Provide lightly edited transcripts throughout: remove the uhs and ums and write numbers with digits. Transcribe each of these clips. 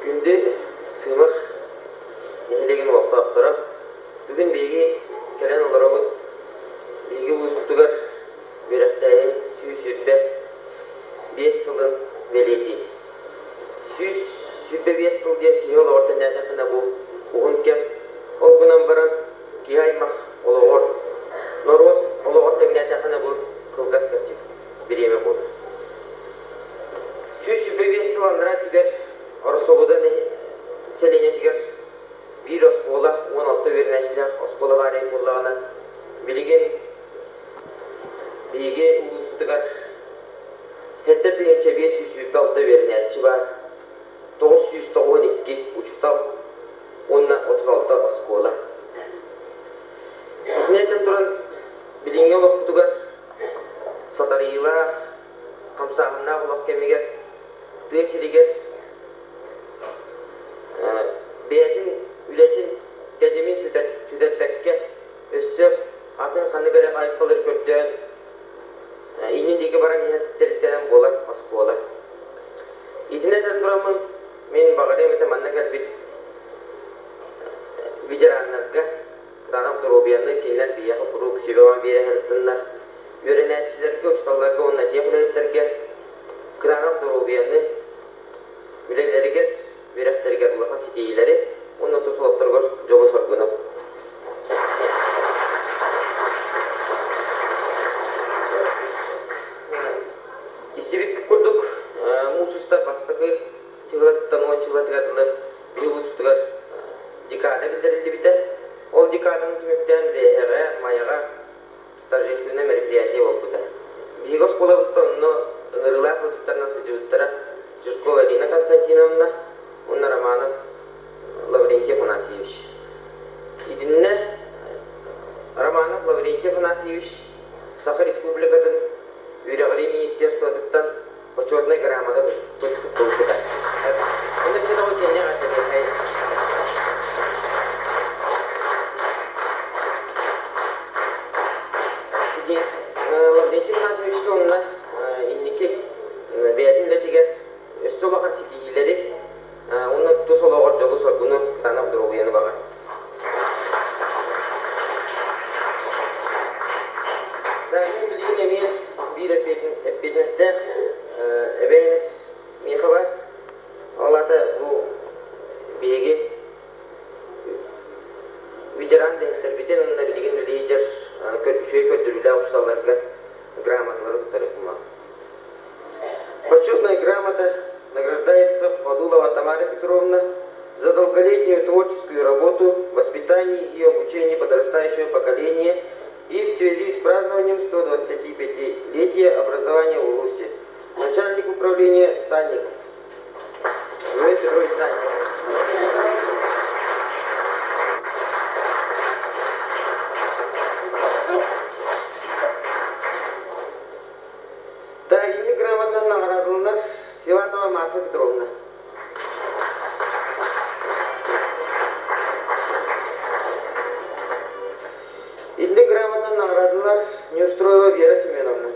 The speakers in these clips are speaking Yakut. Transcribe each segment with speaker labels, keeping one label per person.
Speaker 1: Күндү Сыымах нэһилиэгин олохтоохторо, бүгүн биһиги кэлэн олоробут. Биһиги улууспутугар үөрэхтээһин 125 сылын бэлиэтиир. 125 сыл диэн киһи олоҕор тэҥнээтэххинэ бу уһун кэм. Ол гынан баран киһи аймах олоҕор, норуот олоҕор тэҥнээтэххинэ бу кылгас кэрчик бириэмэ буолар. 125 сыл анараа өттүгэр Ороссолуода сэлиэнньэтигэр биир оскуола, 16 үөрэнээччилээх оскуола баар эбит буоллаҕына, билигин биһиги улууспутугар 7526 үөрэнээччи баар, 992 учуутал уонна 36 оскуола. Итини этэн туран, билиҥҥи олохпутугар сатарыйыылаах, хамсааһыннаах олох кэмигэр тыа сиригэр бэйэтин үлэтин тэтимин сүтэрбэккэ, өссө атын ханнык эрэ хайысхалары көрдөөн иннин диэки баран иһэр тэрилтэнэн буолар оскуола. Итини этэн тураммын, мин баҕарыам этэ манна кэлбит ветераннарга кытаанах доруобуйаны кинилэр биһиэхэ куруук сүбэ-ама биэрэ сырыттыннар, үөрэнээччилэргэ, учууталларга уонна тех үлэһиттэргэ кытаанах доруобуйаны, үлэлэригэр, үөрэхтэригэр улахан ситиһиилэри уонна тус олохторугар дьолу-соргуну. Истибит курдук, муус устар бастакы чыһылаттан 10 чыһылатыгар дылы биһи улууспутугар декада биллэриллибитэ. Ол декаданы түмүктээн Бээһэҕэ, Майаҕа торжественное мероприятие буолбута. Биһиги оскуолабыттан онно ыҥырыылаах ыалдьыттарынан сылдьыбыттара Жиркова Ирина Константиновна уонна Романов Лаврентий Афанасьевич. Итиннэ Романов Лаврентий Афанасьевич Саха Республикатын үөрэҕирии министерствотыттан Бочуотунай грамота туттуллубута. Онно өссө даҕаны кинини эҕэрдэлиэххэйин. Лаврентий Афанасьевичка уонна инники бэйэтин үлэтигэр өссө улахан ситиһиилэри уонна тус олоҕор дьолу-соргуну, кытаанах доруобуйаны баҕар. Мин билигин эмиэ биир эппиэтинэстээх эбээһинэс миэхэ баар. Ол аата бу биһиги ветеран дэһиттэрбитин уонна билигин үлэлии сылдьар үчүгэй көрдөрүүлээх учууталларга грамоталары туттарыахпын Почетная грамота награждается Фадулова Тамара Петровна за долголетнюю творческую работу в воспитании и обучении подрастающего поколения и в связи с празднованием 125-летия образования в Улусе. Начальник управления Санников. Юрий Петрович Санников. Тагинник грамотанан наҕараадаланар Филатова Марфа Петровна. Инник грамотанан наҕараадалар Неустроева Вера Семеновна.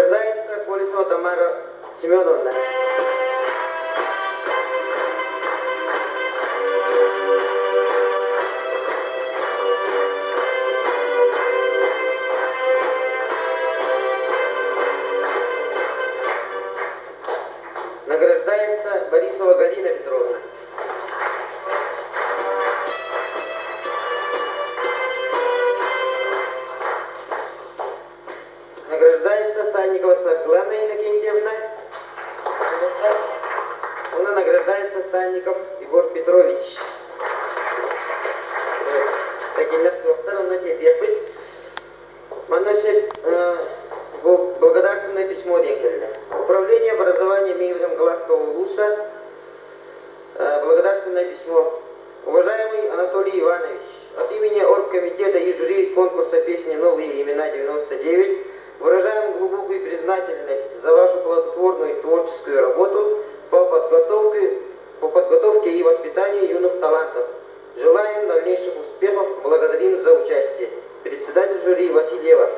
Speaker 1: Награждается Колесова Тамара Семеновна. Награждается Борисова Галина Петровна. Награждается Санникова Саргылана Иннокентьевна. Она награждается Санников Егор Петрович. Такиннэр суохтар, онно тиэрдиэхпит. Манна бу благодарственное письмо диэн кэллэ. Управление образования Миглгангласского улуса благодарственное письмо. Уважаемый Анатолий Иванович, от имени оргкомитета и жюри конкурса песни «Новые имена 99» выражаем глубокую признательность за вашу плодотворную творческую работу по подготовке и воспитанию юных талантов. Желаем дальнейших успехов, благодарим за участие. Председатель жюри Васильева.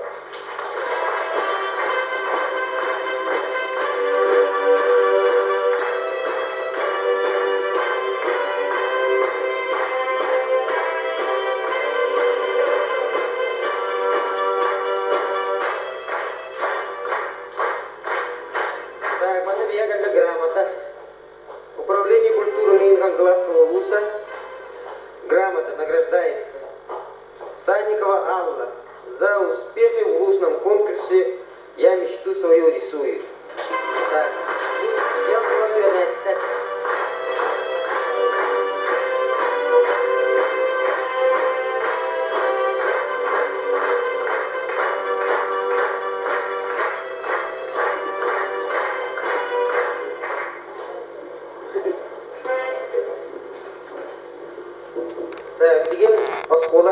Speaker 1: Так, манна биһиэхэ грамота. Управление культуры Минхангаласского улуса грамота награждается Санникова Алла за успехи в улусном конкурсе «Я мечту свою рисую». Так, я читать. Так, билигин оскуола